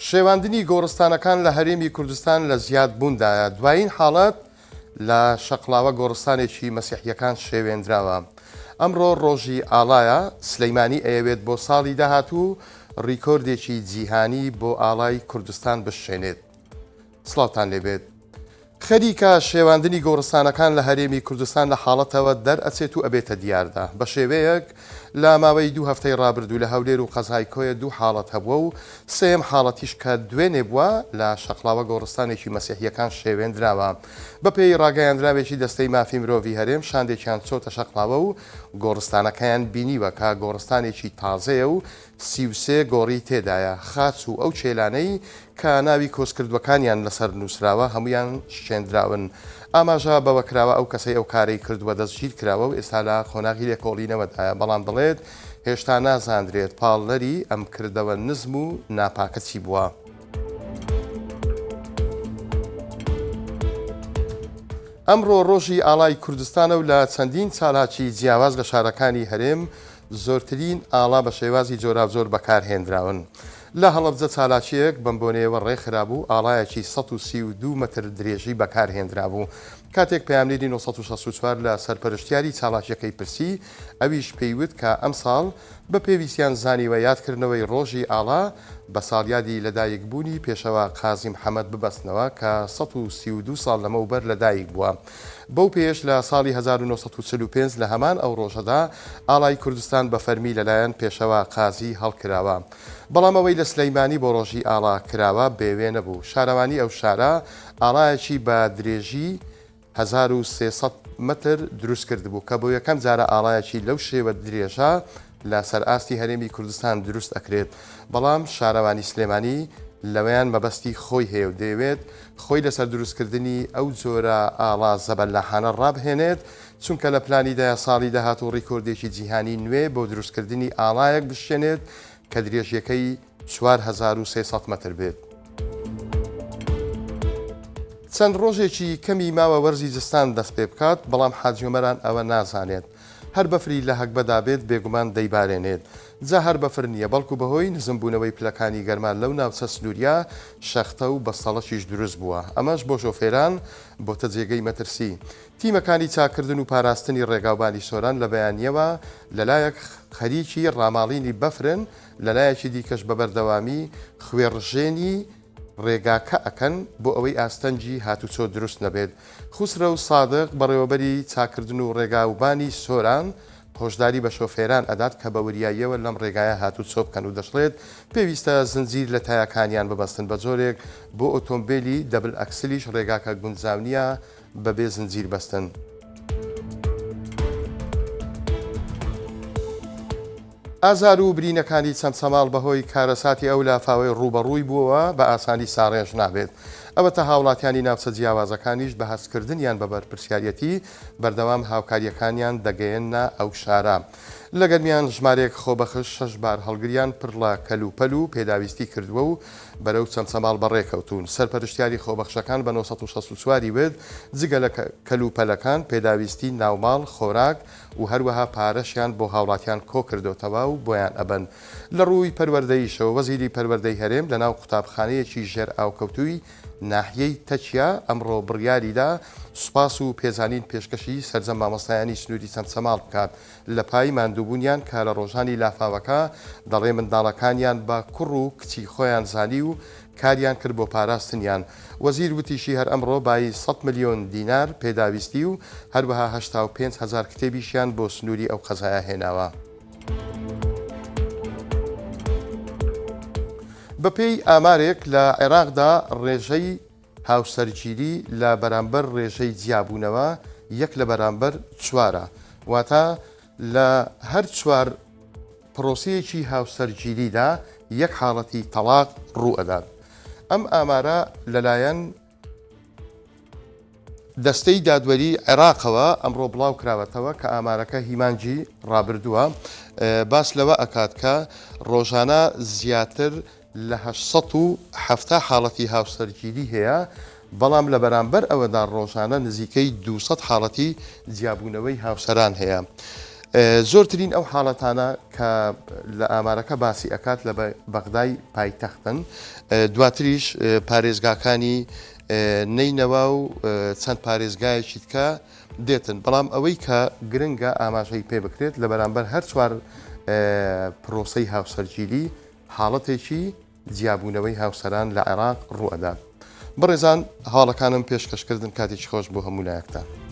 شێواندنی گۆڕستانەکان لە هەرێمی کوردستان لە زیاد بووندایە، دوایین حاڵەت لە شەقڵاوە گۆڕستانێکی مەسیحییەکان شێوێندراوە. ئەمڕۆ ڕۆژی ئاڵایە، سلیمانی ئەیەوێت بۆ ساڵی داهاتوو ڕیکۆردێکی جیهانی بۆ ئاڵای کوردستان بشچێنێت. سڵاوتان لێبێت. خەریکە شێواندنی گۆڕستانەکان لە هەرێمی کوردستان لە حاڵەتەوە دەرئەچێت و ئەبێتە دیاردە. بە شێوەیەک لە ماوەی دوو هەفتەی ڕابردوو لە هەولێر و قەزای کۆیە دوو حاڵەت هەبووە و سێیەم حاڵەتیش کە دوێنێ بووە لە شەقڵاوە گۆڕستانێکی مەسیحییەکان شێوێندراوە. بەپێی ڕاگەیاندراوێکی دەستەی مافی مرۆڤی هەرێم شاندێکیان چۆتە شەقڵاوە و گۆڕستانەکەیان بینیوە کە گۆڕستانێکی تازەیە و 33 گۆڕی تێدایە، خاچ و ئەو چێلانەی کە ناوی کۆچکردووەکانیان لەسەر نووسراوە هەموویان شکێندراون. ئاماژە بەوەکراوە ئەو کەسەی ئەو کارەی کردووە دەستگیرکراوە و ئێستا لە قۆناغی لێکۆڵینەوەدایە، بەڵام دەڵێت هێشتا نازاندرێت پاڵنەری ئەم کردەوە نزم و ناپاکە چی بووە. ئەمڕۆ ڕۆژی ئاڵای کوردستانە و لە چەندین چالاکی جیاواز لە شارەکانی هەرێم زۆرترین ئاڵا بە شێوازی جۆراوجۆر بەکارهێنراون. لە هەڵەبجە چالاکییەک بەم بۆنەیەوە ڕێکخرابوو، ئاڵایەکی 132 مەتر درێژی بەکارهێنرابوو. کاتێک پەیامنێری 964 لە سەرپەرشتیاری چالاکییەکەی پرسی، ئەویش پێی وت کە ئەمساڵ بە پێویستیان زانیوە یادکردنەوەی ڕۆژی ئاڵا بە ساڵیادی لەدایکبوونی پێشەوا قازی محەمەد ببەستنەوە کە 132 ساڵ لەمەوبەر لەدایک بووە. بەو پێیەش لە ساڵی 1945 لە هەمان ئەو ڕۆژەدا ئاڵای کوردستان بە فەرمی لەلایەن پێشەوا قازی هەڵکراوە. بەڵام ئەوەی لە سلیمانی بۆ ڕۆژی ئاڵا کراوە بێ وێنە بوو. شارەوانی ئەو شارە ئاڵایەکی بە درێژی 1300 مەتر دروست کردبوو کە بۆ یەکەم جارە ئاڵایەکی لەو شێوە درێژە لە سەر ئاستی هەرێمی کوردستان دروست ئەکرێت، بەڵام شارەوانی سلێمانی لەوەیان مەبەستی خۆی هەیە و دەیەوێت خۆی لەسەر دروستکردنی ئەو جۆرە ئاڵا زەبەلاحانە ڕابهێنێت، چونکە لە پلانیدایە ساڵی داهاتوو ڕیکۆردێکی جیهانی نوێ بۆ دروستکردنی ئاڵایەک بشکێنێت کە درێژیەکەی 4300 مەتر بێت. چەند ڕۆژێکی کەمی ماوە وەرزی زستان دەست پێ بکات، بەڵام حاجی ئۆمەران ئەوە نازانێت. هەر بەفری لە هەگبەدا بێت بێگومان دەیبارێنێت. جا هەر بەفر نییە، بەڵکو بەهۆی نزمبوونەوەی پلەکانی گەرما لەو ناوچە سنوورییە شەختە و بەستەڵەکیش دروست بووە. ئەمەش بۆ شۆفێران بۆتە جێگەی مەترسی. تیمەکانی چاککردن و پاراستنی ڕێگاوبانی سۆران لە بەیانییەوە لەلایەک خەریکی ڕاماڵینی بەفرن، لەلایەکی دیکەش بە بەردەوامی خوێڕژێنی ڕێگاکە ئەکەن بۆ ئەوەی ئاستەنگی هاتوچۆ دروست نەبێت. خوسرەو سادق، بەڕێوەبەری چاککردن و ڕێگاوبانی سۆران، هۆشداری بە شۆفێران ئەدات کە بە وریاییەوە لەم ڕێگایە هاتوچۆ بکەن و دەشڵێت، پێویستە زنجیر لە تایەکانیان ببەستن بە جۆرێک بۆ ئۆتۆمبێلی double axle یش ڕێگاکە گونجاو نییە بەبێ زنجیر بەستن. ئازار و برینەکانی چەمچەماڵ بەهۆی کارەساتی ئەو لافاوەی ڕووبەڕووی بووەوە بە ئاسانی ساڕێژ نابێت. ئەوەتا هاوڵاتیانی ناوچە جیاوازەکانیش بە هەستکردنیان بە بەرپرسیاریەتی بەردەوام هاوکارییەکانیان دەگەیەننە ئەو شارە. لە گەرمیان ژمارەیەک خۆبەخش شەش بارهەڵگریان پڕ لە کەلوپەل و پێداویستی کردووە و بەرەو چەمچەماڵ بەڕێکەوتوون. سەرپەرشتیاری خۆبەخشەکان بە 964 ی وت، جگە لە کەلوپەلەکان، پێداویستی ناوماڵ، خۆراک و هەروەها پارەشیان بۆ هاوڵاتیان کۆکردۆتەوە و بۆیان ئەبەن. لە ڕووی پەروەردەییشەوە وەزیری پەروەردەی هەرێم لەناو قوتابخانەیەکی ژێرئاوکەوتووی ناحیەی تەکیە ئەمڕۆ بڕیاریدا سوپاس و پێزانین پێشکەشی سەرجەم مامۆستایانی سنووری چەمچەماڵ بکات لە پای ماندووبوونیان کە لە ڕۆژانی لافاوەکە دەڵێ منداڵەکانیان بە کوڕ و کچی خۆیان زانی و کاریان کرد بۆ پاراستنیان. وەزیر وتیشی هەر ئەمڕۆ بایی سەد ملیۆن دینار پێداویستی و هەروەها 85 هەزار کتێبیشیان بۆ سنووری ئەو قەزایە هێناوە. بەپێی ئامارێک لە عێراقدا ڕێژەی هاوسەرگیری لە بەرامبەر ڕێژەی جیابوونەوە یەک لە بەرامبەر چوارە، واتە لە هەر چوار پرۆسەیەکی هاوسەرگیریدا یەک حاڵەتی تەڵاق ڕووئەدات. ئەم ئامارە لەلایەن دەستەی دادوەری عێراقەوە ئەمڕۆ بڵاوکراوەتەوە کە ئامارەکە هی مانگی ڕابردووە باس لەوە ئەکات کە ڕۆژانە زیاتر لە 870 حاڵەتی هاوسەرگیری هەیە بەڵام لە بەرامبەر ئەوەدا ڕۆژانە نزیکەی 200 حاڵەتی جیابوونەوەی هاوسەران هەیە. زۆرترین ئەو حاڵەتانە کە لە ئامارەکە باسی ئەکات لە بەغدای پایتەختن، دواتریش پارێزگاکانی نەینەوا و چەند پارێزگایەکی تکە دێتن، بەڵام ئەوەی کە گرنگە ئاماژەی پێ بکرێت لە بەرامبەر هەر چوار پرۆسەی هاوسەرگیری حاڵەتێکی جیابوونەوەی هاوسەران لە عێراق ڕووئەدات. بەڕێزان هەواڵەکانم پێشکەشکردن کاتێکی خۆش بۆ هەموو لایەکتان.